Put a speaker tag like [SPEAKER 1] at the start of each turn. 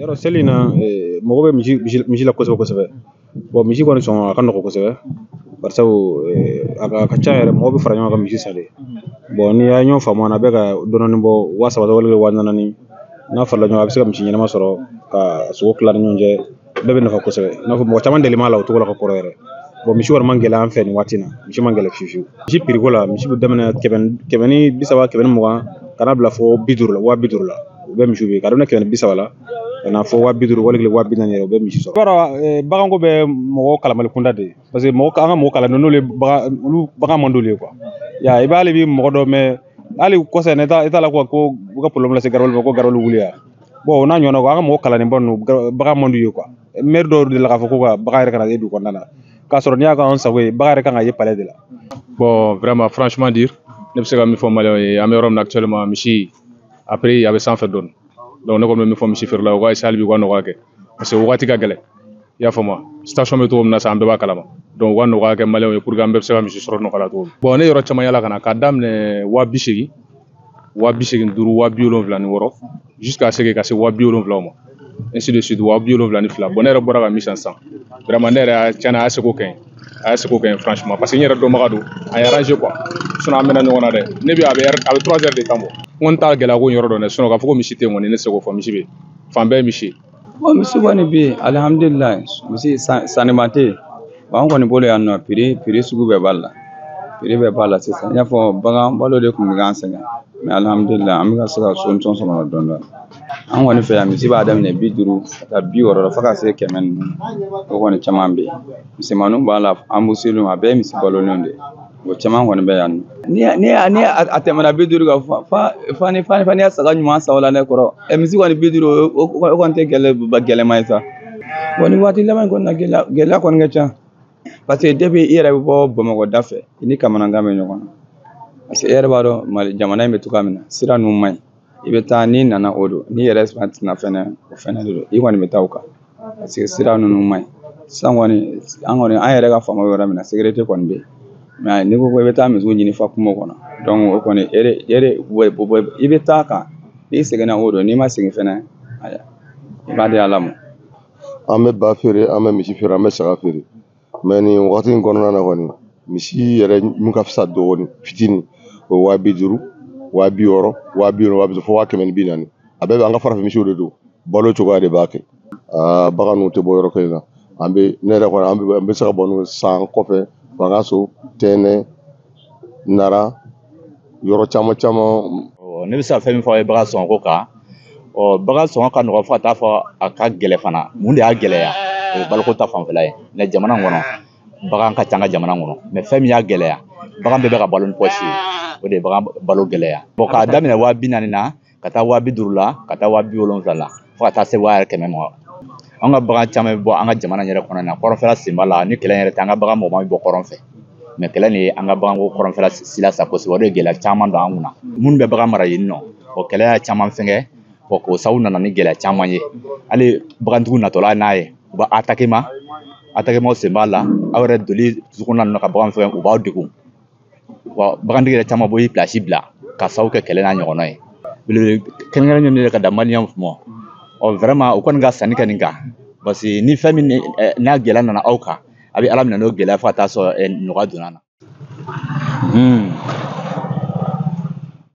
[SPEAKER 1] Yɔrɔ seli in na, mɔgɔ bɛ misi la kosɛbɛ kosɛbɛ. Bon, misi kɔni sɔngɔ a ka nɔgɔn kosɛbɛ, barisabu a ka ca yɛrɛ, mɔgɔ bɛ fara ɲɔgɔn kan misi san de. Bon, n'i y'a ɲɔgɔn faamu, a bɛ ka dɔɔnin bɔ 3000 walima 4000. N'a farala ɲɔgɔn kan, a bɛ se ka misi ɲɛnama sɔrɔ ka sogo tila ni ɲɔgɔn cɛ, bɛɛ bɛ nafa kosɛbɛ. I n'a fɔ mɔgɔ caman deli b'a la o cogo la ka kɔrɔ yɛrɛ. Bon, misi kɔni man gɛlɛn an fɛ nin waati in na, misi man gɛlɛn fiyewu fiyewu. Misi prix ko la, misi bɛ daminɛ 130, 120, ka na bila fo 50 la, 50 000 la. U bɛ misiw bɛ yen ka daminɛ 130 la ka na fɔ 50 000 wali 40 000 yɛrɛ, u bɛ misi sɔrɔ. I b'a dɔn, baganko bɛ mɔgɔ kalamali kunda de ye, parce que mɔgɔ an ka mɔgɔ kalan n'olu ye bagan, olu bagan man d'olu ye quoi. Ya i b'ale bi mɔgɔ dɔ mɛn hali kɔsɛ ne t'a la ko u ka problème lase garabali ma, ko garabali wuli ya. Bon, o n'a ɲɔgɔnna, an ka mɔgɔ kalannenba ninnu, bagan man d'u ye quoi. Maire dɔw delila k'a fɔ ko ka bagan yɛrɛ kana ye dugu kɔnɔna na, k'a sɔrɔ n'i y'a k'an sago ye, bagan yɛrɛ kan ka ye palais de la.
[SPEAKER 2] Bon, vraiment, franchement dire, ne bɛ se ka min fɔ maliyɛnw ye, an bɛ yɔrɔ min na actuellement, misi a prix a bɛ sanfɛ dɔɔni. Donc ne kɔni bɛ min fɔ misi feerelaw ye, u ka essayer hali bi u ka nɔgɔya kɛ, parce que wagati ka gɛlɛn, i y'a faamu. Situation bɛ cogo min na sisan, an bɛɛ b'a kalama. Donc u ka nɔgɔya kɛ maliyɛnw ye pour que an bɛɛ bɛ se ka misi sɔrɔ nɔgɔya la cogo min. Bon, ne yɔrɔ caman yala ka na, k'a daminɛ 80 000, 85 000, 76 000, jusqu'à ce que ka se 70 000 ma, ainsi de suite, 72 000. Bon, ne yɛrɛ bɔra ka min san sisan, vraiment, ne yɛrɛ tiɲɛna, a y'a seko kɛ n ye, a y'a seko kɛ n ye franchement, parce que n yɛrɛ dɔnbaga don, a ye arrangé quoi. Sinon an mɛnna ɲɔgɔn na dɛ. Ne bi a bɛ 3 heures de temps bɔ. N kɔni t'a gɛlɛya ko in yɔrɔ dɔn dɛ. Sinon k'a fɔ ko misi tɛ yen kɔni, ne tɛ se k'o fɔ. Misi bɛ yen, fan bɛɛ ye misi ye.
[SPEAKER 3] Bon, misi kɔni bɛ yen, alihamudulilayi, misi sanniba tɛ yen. Bon, an kɔni bolo yan nɔ, prix sugu bɛɛ b'a la, prix bɛɛ b'a la sisan. I n'a fɔ bagan balo de tun bɛ k'an sɛgɛn, mais alihamudulilayi, an bɛ ka se ka solution sɔrɔ dɔɔnin dɔɔnin. An kɔni fɛ yan, misi b'a daminɛ 50 ka taa 60 la fo ka se 100 ninnu, o kɔni caman bɛ yen. Misɛnmaninw b'a la, anbusilenw, a bɛɛ ye misi balolenw de ye. O caman kɔni bɛ yan nɔ. Ni a tɛmɛna 50 kan, fa ni fa ni y'a saga ɲuman san o la ne kɔrɔ. Ɛ, misi kɔni 50, o kɔni tɛ gɛlɛma ye sa. Bon, ni waati laban in kɔni na, gɛlɛya kɔni ka ca, parce que depuis i yɛrɛ bɛ bɔ Bamakɔ da fɛ, i ni kamanagan bɛ ɲɔgɔn na, parce que e yɛrɛ b'a dɔn Mali jamana in bɛ cogoya min na, sira ninnu man ɲi. I bɛ taa, n'i nana o don, n'i yɛrɛ tɛna fɛnɛ, o fɛnɛ de don, i kɔni bɛ taa o kan, parce que sira ninnu man ɲi. Sisan kɔni, an kɔni, an yɛrɛ ka faamaw bɛ yɔrɔ min na, sécurité kɔni bɛ yen, mais n'i ko ko i bɛ taa misiw ɲini fa kungo kɔnɔ, donc o kɔni e de i bɛ taa kan, n'i seginna o don, n'i ma segin fɛnɛ, ayiwa, i b'a di Ala ma.
[SPEAKER 4] An bɛ ba feere, an bɛ misi feere, an bɛ saga feere, mais nin wagati in kɔnɔna na kɔni, misi yɛrɛ mun ka fisa dɔɔnin fitinin, o ye 50 000, 60 000, 70 000, 50 000 fo 140 000. A bɛɛ bɛ an ka farafin misiw de don, balo cogoya de b'a kɛ. Aa, bagan ninnu tɛ bɔ yɔrɔ kelen na. An bɛ ne yɛrɛ kɔni, an bɛ se ka bɔ n'o san kɔfɛ, Bankaso, Tɛnɛ, Nara, yɔrɔ caman caman.
[SPEAKER 5] Ne bɛ se ka fɛn min fɔ aw ye bagan sɔngɔ ko kan, ɔ, bagan sɔngɔ ka nɔgɔn fo ka taa fɔ a ka gɛlɛn fana. Mun de y'a gɛlɛya? O ye baloko ta fanfɛla ye. Mais jamana kɔnɔ, bagan ka ca an ka jamana kɔnɔ, mais fɛn min y'a gɛlɛya, bagan bɛɛ bɛ ka balo ni pɔsi ye, o de ye bagan balo gɛlɛya. Bon, k'a daminɛ 40 000 na ka taa 50 000 la, ka taa 70 000 la, fo ka taa se waa yɛrɛ 100 ma. An ka bagan caman bɛ bɔ an ka jamana yɛrɛ kɔnɔ na, kɔrɔnfɛla sen b'a la. Ni kɛlɛ yɛrɛ tɛ, an ka bagan mɔgɔ bɛ bɔ kɔrɔn fɛ, mais kɛlɛ nin ye an ka baganko kɔrɔnfɛla sila sa kosɛbɛ. O de ye gɛlɛya caman don an kunna. Minnu bɛ bagan mara yen nɔ, o kɛlɛ y'a caman fɛngɛ. Bon, k'o sababu nana ni gɛlɛya caman ye. Hali bagantigiw natɔla n'a ye, u b'a attaquer ma, attaquer ma sen b'a la. Aw yɛrɛ doli dusukun na ka bagan fɛngɛ, u b'aw degun wa. Bagantigi yɛrɛ caman b'o place bila ka sababu kɛ kɛlɛ n'a ɲɔgɔnna ye. Belebele kɛrɛnkɛrɛnnen min ka da maliyɛnw ma, ɔ, vraiment, u kɔni ka sanni kɛ nin kan, parce que ni fɛn min n'a gɛlɛya nana aw kan, a bɛ Ala minɛ n'o gɛlɛya fo ka taa sɔrɔ nɔgɔya donna na.